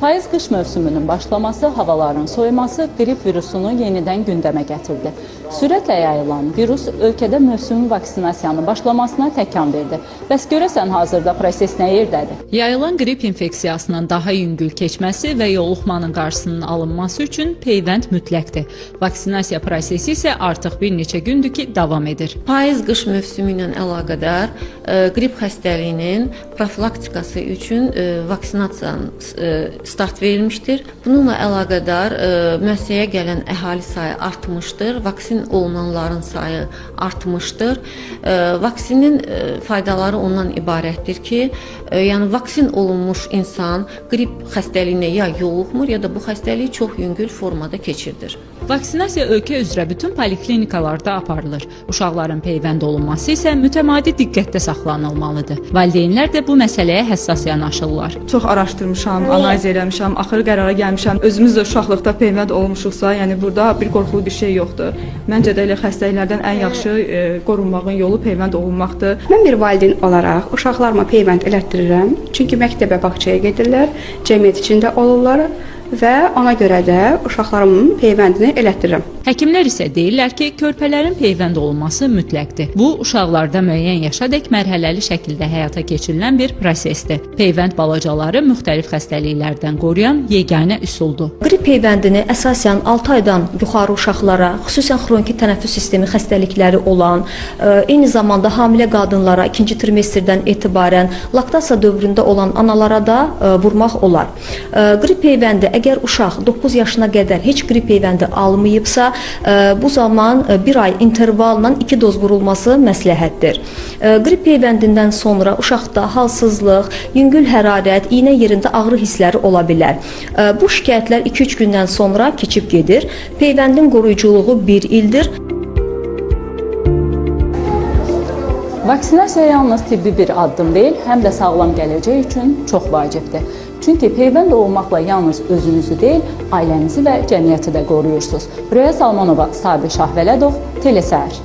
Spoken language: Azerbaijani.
Payız-qış mövsümünün başlaması, havaların soyuması qrip virusunu yenidən gündəmə gətirdi. Sürətlə yayılan virus ölkədə mövsümi vaksinasiyanın başlamasına təkan verdi. Bəs görəsən hazırda proses nə yerdədir? Yayılan qrip infeksiyasının daha yüngül keçməsi və yoluxmanın qarşısının alınması üçün peyvənd mütləqdir. Vaksinasiya prosesi isə artıq bir neçə gündür ki, davam edir. Payız-qış mövsümü ilə əlaqədar qrip xəstəliyinin profilaktikası üçün vaksinasiyanın start verilmişdir. Bununla əlaqədar müəssisəyə gələn əhali sayı artmışdır, vaksin olunanların sayı artmışdır. Vaksinin faydaları ondan ibarətdir ki, yəni vaksin olunmuş insan qrip xəstəliyinə ya yoluxmur, ya da bu xəstəliyi çox yüngül formada keçirdir. Vaksinasiya ölkə üzrə bütün poliklinikalarda aparılır. Uşaqların peyvənd olunması isə mütəmadi diqqətdə saxlanılmalıdır. Valideynlər də bu məsələyə həssas yanaşırlar. Çox araşdırmışam, analiz eləmişəm, axırı qərara gəlmişəm. Özümüz də uşaqlıqda peyvənd olmuşuqsa, yəni burada bir qorxulu bir şey yoxdur. Məncə də elə xəstəliklərdən ən yaxşı qorunmağın yolu peyvənd olunmaqdır. Mən bir valideyn olaraq uşaqlarıma peyvənd elətdirirəm. Çünki məktəbə, bağçaya gedirlər, cəmiyyət içində olurlar və ona görə də uşaqlarımın peyvəndini elətdirirəm. Həkimlər isə deyirlər ki, körpələrin peyvənd olunması mütləqdir. Bu, uşaqlarda müəyyən yaşadək mərhələli şəkildə həyata keçirilən bir prosesdir. Peyvənd balacaları müxtəlif xəstəliklərdən qoruyan yeganə üsuldur. Qrip peyvəndini əsasən 6 aydan yuxarı uşaqlara, xüsusən xroniki tənəffüs sistemi xəstəlikləri olan, eyni zamanda hamilə qadınlara ikinci trimestrdən etibarən laktasiya dövründə olan analara da vurmaq olar. Qrip peyvəndi əgər uşaq 9 yaşına qədər heç qrip peyvəndi almayıbsa, bu zaman bir ay intervalla 2 doz vurulması məsləhətdir. Qrip peyvəndindən sonra uşaqda halsızlıq, yüngül hərarət, iynə yerində ağrı hissləri ola bilər. Bu şikayətlər 2-3 gündən sonra keçib gedir. Peyvəndin qoruyuculuğu 1 ildir. Vaksinasiya yalnız tibbi bir addım deyil, həm də sağlam gələcək üçün çox vacibdir. Çünki peyvənd olmaqla yalnız özünüzü deyil, ailənizi və cəmiyyəti də qoruyursunuz. Röya Salmanova, Sabir Şahvələdov, Telesəhər.